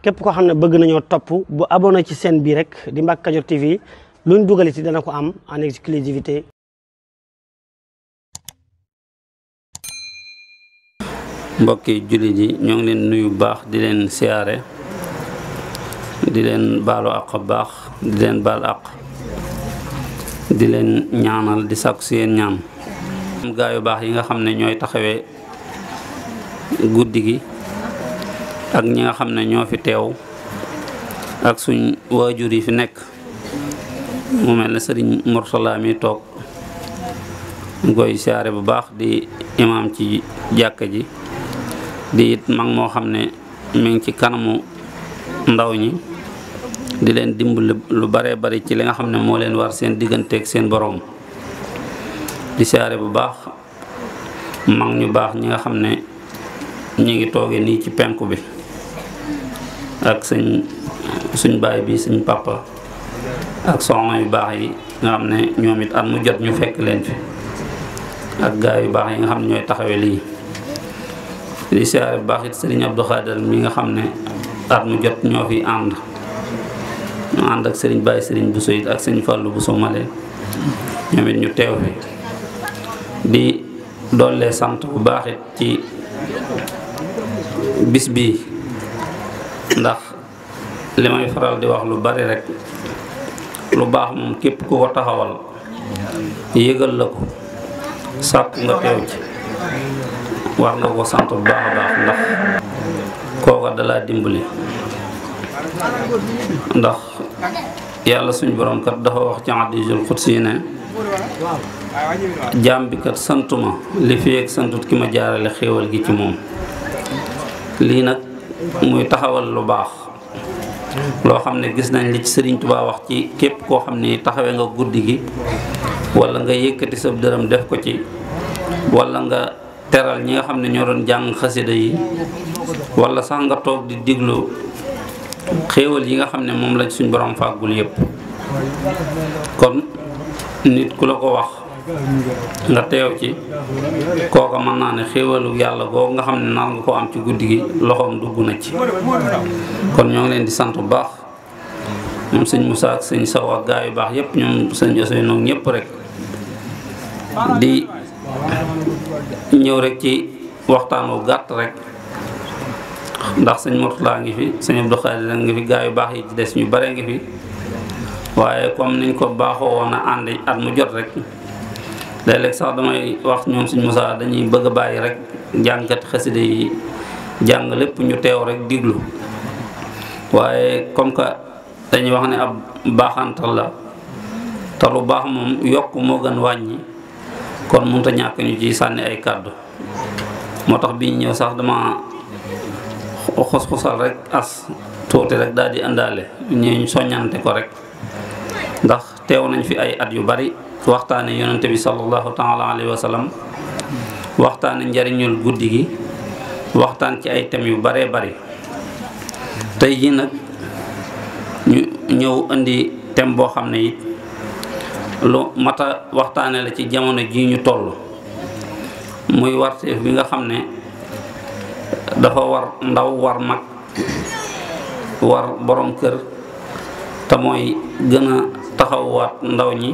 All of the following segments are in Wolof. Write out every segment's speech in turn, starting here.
képp koo xam ne bëgg nañoo topp bu abonné ci chaîne bii rek di Mbacke Kadior TV luñ dugal ci dana ko am en exclusivité. mbokki jullit yi ñoo ngi leen nuyu baax di leen siyaare di leen baalu àq baax di leen baal àq di leen ñaanal di sàkku si yéen ñaan gaa yu baax yi nga xam ne ñooy taxawee guddi gi ak ñi nga xam ne ñoo fi teew ak suñ waajur yi fi nekk mu mel ne sëriñ Mourtala mi toog ñu koy siyaare bu baax di imaam ci jàkka ji di it mag moo xam ne mi ngi ci kanamu ndaw ñi di leen dimbali lu bare bari ci li nga xam ne moo leen war seen digganteeg seen boroom di siyaare bu baax mag ñu baax ñi nga xam ne ñi ngi tooge nii ci penku bi ak suñ baay bi suñ papa ak soxna yu baax yi nga xam ne ñoom it at mu jot ñu fekk leen fi ak gaay yu baax yi nga xam ne ñooy taxawe lii di siyaare bu baax it sëriñ Abdou Khader mi nga xam ne at mu jot ñoo fi ànd ñu ànd ak sëriñ Baye sëriñ Bousso it ak sëriñ Fallou Bousso Male ñoom it ñu teew fi di doole sant bu baax it ci bis bii ndax li may faral di wax lu bari rek lu baax moom képp ku ko taxawal yëgal la ko sàkk nga teew ci war nga ko sant bu baax a baax ndax kooka dalaa dimbali ndax yàlla suñu borom kat dafa wax ci hadiisul qudsi ne jaam bi kat santuma li fi ak santut ki ma jaarale xéewal gi ci moom lii nag muy taxawal lu baax loo xam ne gis nañ li ci Sëriñ Tuubaa wax ci képp koo xam ne taxawee nga guddi gi wala nga yëkkati sa dërëm def ko ci wala nga teral ñi nga xam ne ñoo doon jàng xasida yi wala sax nga toog di diglu xéewal yi nga xam ne moom la suñ borom fàggul yépp kon nit ku la ko wax nga teew ci kooka mën naa ne xéewalu yàlla googu nga xam ne nar nga ko am ci guddi gi loxoom dugg na ci kon ñoo ngi leen di sant bu baax ñoom sëñ Moussa ak sëñ Sow ak gaa yu baax yépp ñoom sëñ Ousseynou ñépp rek di ñëw rek ci waxtaan wu gàtt rek ndax sëñ Mourtala ngi fi sëñ Abdou Khadir ngi fi gaa yu baax yi ci des ñu bare ngi fi waaye comme niñ ko baaxoo woon a ànd at mu jot rek léeg-léeg sax damay wax ñoom sëñ Moussa dañuy bëgg a bàyyi rek jàngkat xasida yi jàng lépp ñu teew rek diglu waaye comme que dañuy wax ne ab baaxantal la te lu baax moom yokk moo gën wàññi kon mënut a ñàkk ñu ci sànni ay kàddu moo tax bi ñu ñëw sax dama xus-xusal rek as tuuti rek daal di indaale ñu soññante ko rek ndax teew nañ fi ay at yu bari waxtaane yonente bi sallallahu taala alayhi wa sallam waxtaane njariñul guddi gi waxtaan ci ay thèmes yu baree bari tey ji nag ñu ñëw indi thème boo xam ne it lu mata waxtaane la ci jamono ji ñu toll muy warteef bi nga xam ne dafa war ndaw war mag war borom kër te mooy gën a taxawaat ndaw ñi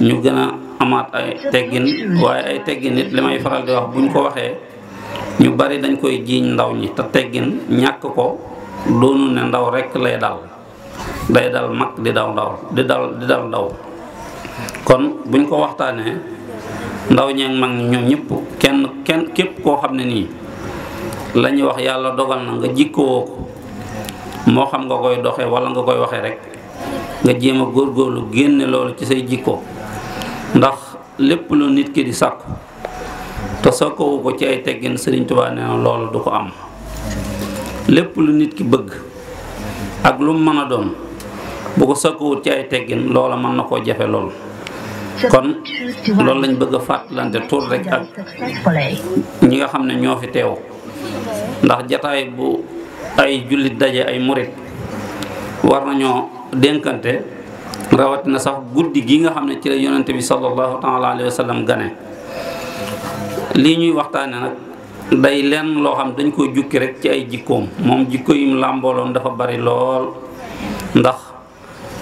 ñu gën a amaat ay teggin waaye ay teggin it li may faral di wax buñ ko waxee ñu bari dañ koy jiiñ ndaw ñi te teggin ñàkk ko doonu ne ndaw rekk lay dal day dal mag di dal ndaw kon buñ ko waxtaanee ndaw ñeeg mag ñi ñoom ñëpp kenn képp koo xam ne nii la ñuy wax yàlla dogal na nga jikkoo ko moo xam nga koy doxee wala nga koy waxee rek nga jéem a góorgóorlu génne loolu ci say jikko ndax lépp lu nit ki di sàkku te sàkkowu ko ci ay teggin Sëriñ Tuubaa nee na loolu du ko am lépp lu nit ki bëgg ak lu mu mën a doon bu ko sàkkuwut ci ay teggin loola mën na koo jafe lool kon loolu lañ bëgg a fàttalante tur rek ak ñi nga xam ne ñoo fi teew ndax jataay bu ay jullit daje ay murit war nañoo dénkante rawatina sax guddi gi nga xam ne ci la yonente bi sallallahu taala alayhi wa sallam gane lii ñuy waxtaane nag day lenn loo xam dañ ko jukki rek ci ay jikkoom. moom jikko yim làmbooloon dafa bari lool, ndax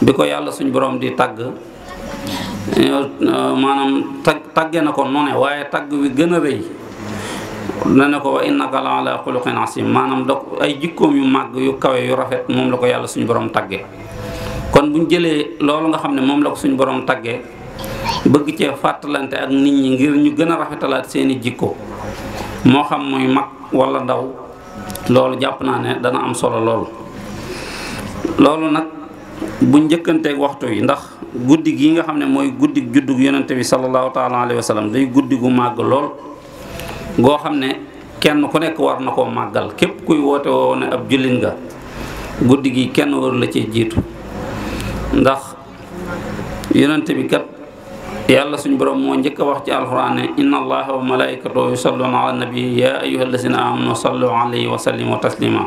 bi ko yàlla suñ borom di tàgg maanaam tàgge na ko noone, waaye tàgg wi gën a rëy na ne ko wa innaka la ala xuluqin asim, maanaam da ay jikkoom yu màgg yu kawe yu rafet moom la ko yàlla suñu borom tàgge. kon buñ jëlee loolu nga xam ne moom la ko suñu borom tàggee bëgg cee fàttalante ak nit ñi ngir ñu gën a rafetalaat seeni jikko, moo xam muy mag wala ndaw, loolu jàpp naa ne dana am solo lool. loolu nag bu njëkkanteeg waxtu yi, ndax guddi gi nga xam ne mooy guddi juddug yonente bi sallallahu taala alayhi wa sallam day guddi gu màgg lool goo xam ne kenn ku nekk war na koo màggal. képp kuy woote woo ne ab jullit nga, guddi gi kenn waru la ci jiitu, ndax yonente bi kat yàlla suñu borom moo njëkk a wax ci alxuraan ne inna allaha wa malaikatahu yusalluna ala nabi ya ayyuha allazina amanu sallu alayhi wa sallimu taslima.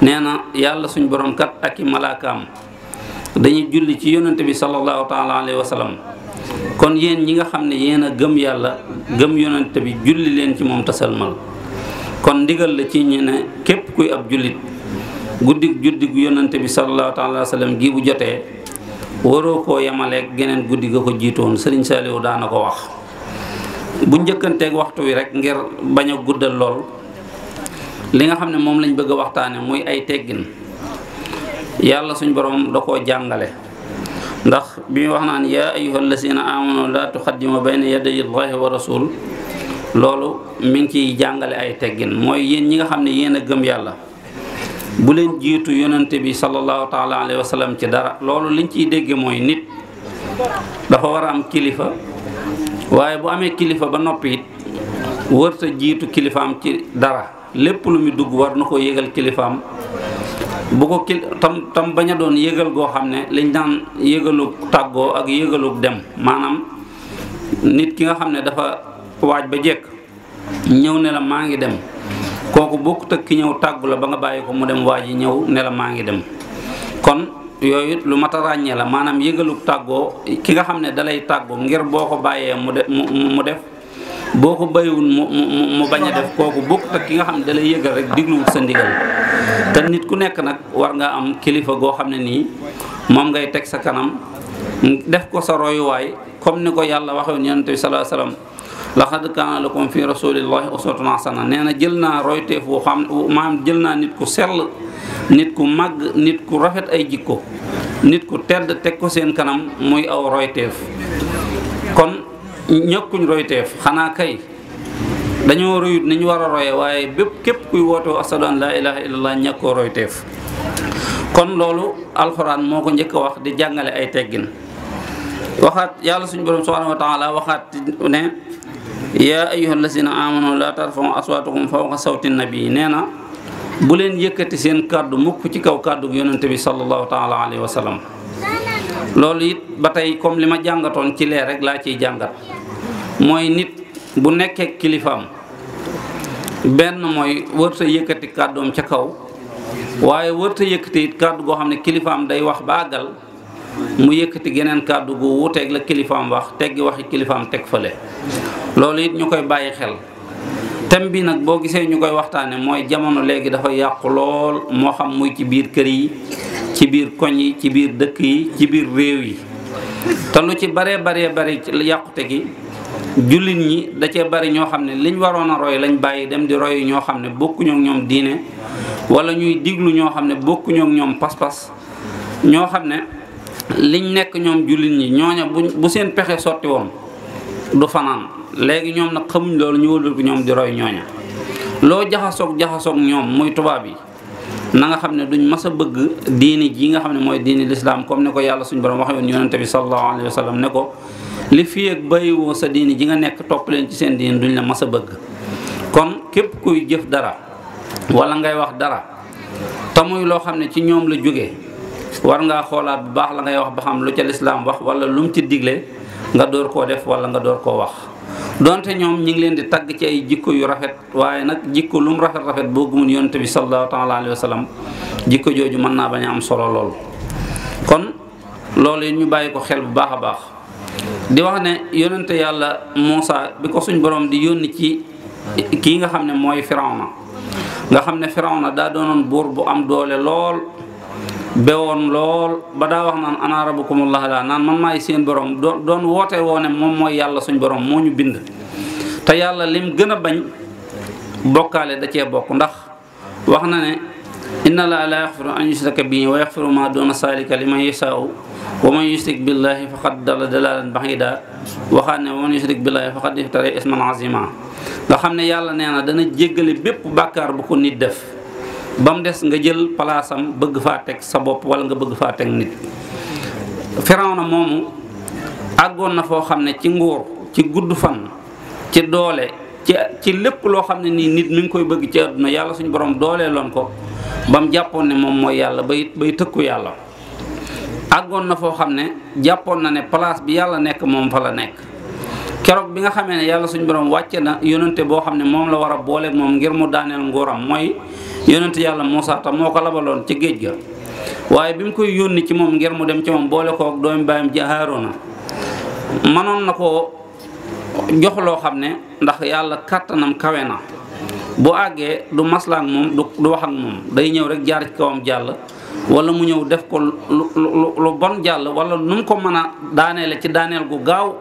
nee na yàlla suñu borom kat ak i malaakaam dañuy julli ci yonente bi sallallahu taala alayhi wa sallam. kon yéen ñi nga xam ne yéen a gëm yàlla gëm yonente bi julli leen ci moom tasalmal. kon ndigal la ci ñu ne képp kuy ab jullit guddig yonente bi sallallahu taala alayhi wa sallam gi bu jotee waroo koo yemaleeg geneen guddi ga ko jiitoon. Sëriñ Saaliw daana ko wax. bu njëkkanteeg waxtu wi rek ngir bañ a guddal lool, li nga xam ne moom lañ bëgg a waxtaane muy ay teggin, yàlla suñ borom da koo jàngale. ndax bi wax naan yaa ayyuhal lazina amanu la tuqaddimu bayna yaday llahi wa rasul, loolu mi ngi ciy jàngale ay teggin. mooy yéen ñi nga xam ne yéen a gëm yàlla bu leen jiitu yonente bi sallallahu taala alayhi wa sallam ci dara. loolu liñ ciy dégge mooy nit dafa war a am kilifa, waaye bu amee kilifa ba noppi it wërta jiitu kilifaam ci dara. lépp lu muy dugg war na ko yëgal kilifaam, bu ko tam bañ a doon yëgal goo xam ne liñ daan yëgalug tàggoo ak yëgalug dem. maanaam nit ki nga xam ne dafa waaj ba jekk ñëw ne la maa ngi dem, kooku bokkut ak ki ñëw tàggu la ba nga bàyyi ko mu dem waaj yi ñëw ne la maa ngi dem. kon yooyu lu mat a ràññee la. maanaam yëgalug tàggoo ki nga xam ne dalay tàggu ngir boo ko bàyyee mu def, boo ko bàyyiwul mu bañ a def, kooku bokkut ak ki nga xam ne dalay yëgal rek digluwut sa ndigal. te nit ku nekk nag war nga am kilifa goo xam ne nii moom ngay teg sa kanam, def ko sa royuwaay, comme ni ko yàlla waxewoon yonent bi sallallahu alayhi wasallam laqad kaana lakum fi rasulillahi uswatun hasana. nee na jël naa royteef woo xam maanaam jël naa nit ku sell, nit ku màgg, nit ku rafet ay jikko, nit ku tedd teg ko seen kanam muy aw royteef. kon ñëkkuñ royteef, xanaa kay dañoo royut ni ñu war a roye, waaye képp kuy woote ashadu an laa ilaha illallah ñàkkoo royteef. kon loolu alxuraan moo ko njëkk a wax di jàngale ay teggin. waxaat yàlla suñu borom subhanahu wa taala waxaat ne yaa ayyuhal lazina amanu la tarfa'u aswaatakum fawqa sawti nabi. nee na bu leen yëkkati seen kàddu mukk ci kaw kàddu yonente bi sallallahu taala alayhi wa sallam. loolu it ba tey comme li ma jàngatoon ci leer rek laa ciy jàngat, mooy nit bu nekkee kilifaam benn mooy wërta yëkkati kàddoom ca kaw, waaye wërta yëkkati it kàddu goo xam ne kilifaam day wax ba àggal mu yëkkati geneen kàddu gu wuuteeg la kilifaam wax, teggi waxi kilifaam teg fële. loolu it ñu koy bàyyi xel. thème bi nag boo gisee ñu koy waxtaane mooy jamono léegi dafa yàqu lool, moo xam muy ci biir kër yi, ci biir koñ yi, ci biir dëkk yi, ci biir réew yi. te lu ci baree ci yàqute gi jullit ñi da cee bari ñoo xam ne liñ waroon a roy lañ bàyyi dem di roy ñoo xam ne bokkuñoo ak ñoom diine, wala ñuy diglu ñoo xam ne bokkuñoo ak ñoom pas-pas, ñoo xam ne liñ nekk ñoom jullit ñi ñooña bu seen pexe sotti woon du fanaan. léegi ñoom nag xamuñ loolu ñu wëlbati ñoom di roy ñooña. loo jaxasoog ñoom muy tubaab yi, na nga xam ne duñ mas a bëgg diini ji nga xam ne mooy diini lislaam, comme ne ko yàlla suñu borom waxee woon yonente bi sallallahu alayhi wa sallam ne ko li fi ak bàyyiwoo sa diini ji nga nekk topp leen ci seen diini duñ la mas a bëgg. kon képp kuy jëf dara wala ngay wax dara te muy loo xam ne ci ñoom la jógee, war ngaa xoolaat bu baax la ngay wax ba xam lu ca lislaam wax wala lu mu ci digle nga door koo def wala nga door koo wax. donte ñoom ñi ngi leen di tagg ci ay jikko yu rafet, waaye nag jikko lu mu rafet boo gëmul yonente bi sallallahu taala alayhi wa sallam jikko jooju mën naa bañ a am solo lool. kon loolu it ñu bàyyi ko xel bu baax a baax. di wax ne yonente yàlla Muusa bi ko suñ borom di yónni ci kii nga xam ne mooy Firawna nga xam ne Firawna daa doonoon buur bu am doole lool bewoon lool ba daa wax naan ana rabbukumullah laa naan man maay seen borom doon woote woo ne moom mooy yàlla suñ borom moo ñu bind te yàlla lim gën a bañ bokkaale da cee bokk ndax wax na ne inna laa la yaxfiru an yushraka bihi wa yaxfiru ma duna salika liman yashaau wa man yushrik billahi faqad dalla dalalan bahida waxaat ne wa man yushrik billahi faqad iftara isman azima nga xam ne yàlla nee na dana jéggale bépp bàkkaar bu ko nit def ba mu des nga jël palaasam bëgg faa teg sa bopp wala nga bëgg faa teg nit. Firawna moomu àggoon na foo xam ne ci nguur ci gudd fan ci doole ci lépp loo xam ne nii nit mi ngi koy bëgg ci àdduna yàlla suñu borom dooleeloon ko ba mu jàppoon ne moom mooy yàlla bay tëkku yàlla. àggoon na foo xam ne jàppoon na ne place bi yàlla nekk moom fa la nekk keroog bi nga xamee ne yàlla suñu borom wàcce na yonente boo xam ne moom la war a booleeg moom ngir mu daaneel nguuram mooy yonente yàlla Muusaa ta moo ko labaloon ci géej ga waaye bi mu koy yónni ci moom ngir mu dem ci moom boole koog doomi baayam ji Haaruna mënoon na koo jox loo xam ne ndax yàlla kàttanam kawe na bu àggee du maslaak moom du wax ak moom day ñëw rek jaar ci kawam jàll wala mu ñëw def ko lu bon jàll wala nu mu ko mën a daaneele ci daaneel gu gaaw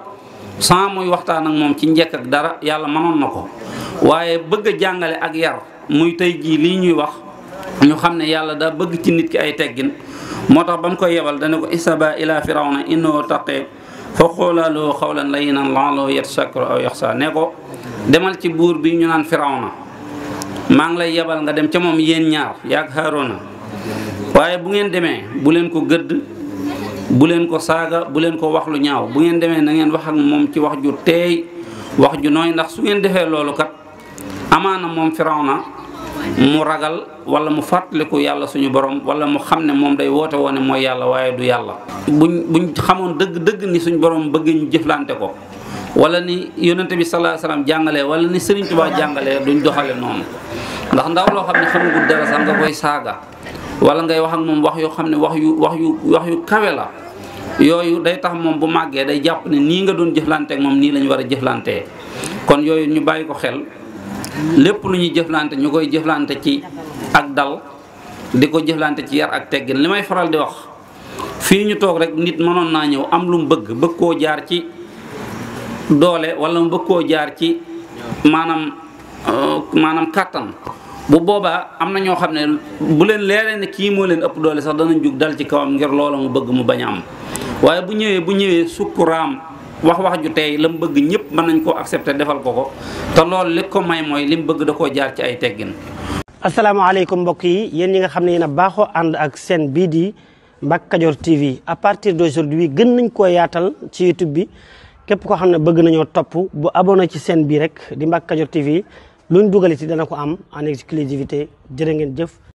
sans muy waxtaan ak moom ci njëkk ak dara yàlla mënoon na ko waaye bëgg a jàngale ak yar muy tey jii lii ñuy wax ñu xam ne yàlla daa bëgg ci nit ki ay teggin moo tax ba mu koy yebal dana ko isaba ila firawna innahu taqee fa qoola lahu qawlan layyinan la'allahu yatazakkaru aw yaxsha ne ko demal ci buur bi ñu naan Firawna maa ngi lay yebal nga dem ca moom yéen ñaar yaag Haaruna waaye bu ngeen demee bu leen ko gëdd bu leen ko saaga bu leen ko wax lu ñaaw bu ngeen demee na ngeen wax ak moom ci wax ju teey wax ju nooy ndax su ngeen defee loolu kat amaana moom Firawna mu ragal wala mu fàttaliku yàlla suñu borom wala mu xam ne moom day woote woone mooy yàlla waaye du yàlla buñ xamoon dëgg ni suñu borom bëgg ñu jëflante ko wala ni yonente bi sallallahu alayhi wasallam jàngalee wala ni Sëriñ Tuubaa jàngalee duñ doxale noonu ndax ndaw loo xam ne xamagul dara sax nga koy saaga wala ngay wax ak moom wax yoo xam ne wax yu kawe la yooyu day tax moom bu màggee day jàpp ne nii nga doon jëflante ak moom nii lañu war a jëflantee kon yooyu ñu bàyyi ko xel lépp lu ñuy jëflante ñu koy jëflante ci ak dal di ko jëflante ci yar ak teggin li may faral di wax fii ñu toog rek nit mënoon naa ñëw am lu mu bëgg koo jaar ci doole wala mu bëgg koo jaar ci maanaam kàttan bu boobaa am na ñoo xam ne bu leen leeree ne kii moo leen ëpp doole sax danañ jug dal ci kawam ngir loola mu bëgg mu bañ a am waaye bu ñëwee sukkuraam wax ju tey la mu bëgg ñëpp mën nañ koo accepter defal ko te loolu li ko may mooy li mu bëgg da koo jaar ci ay teggin. asalaamaaleykum mbokk yi yéen ñi nga xam ne yéen a baaxoo ànd ak seen bii di Mbacke Kadior TV à partir d'aujourd'hui gën nañ koo yaatal ci YouTube bi képp koo xam ne bëgg nañoo topp bu abonné ci seen bii rek di Mbacke Kadior TV luñ dugal ci dana ko am en exclusivité jërë ngeen jëf.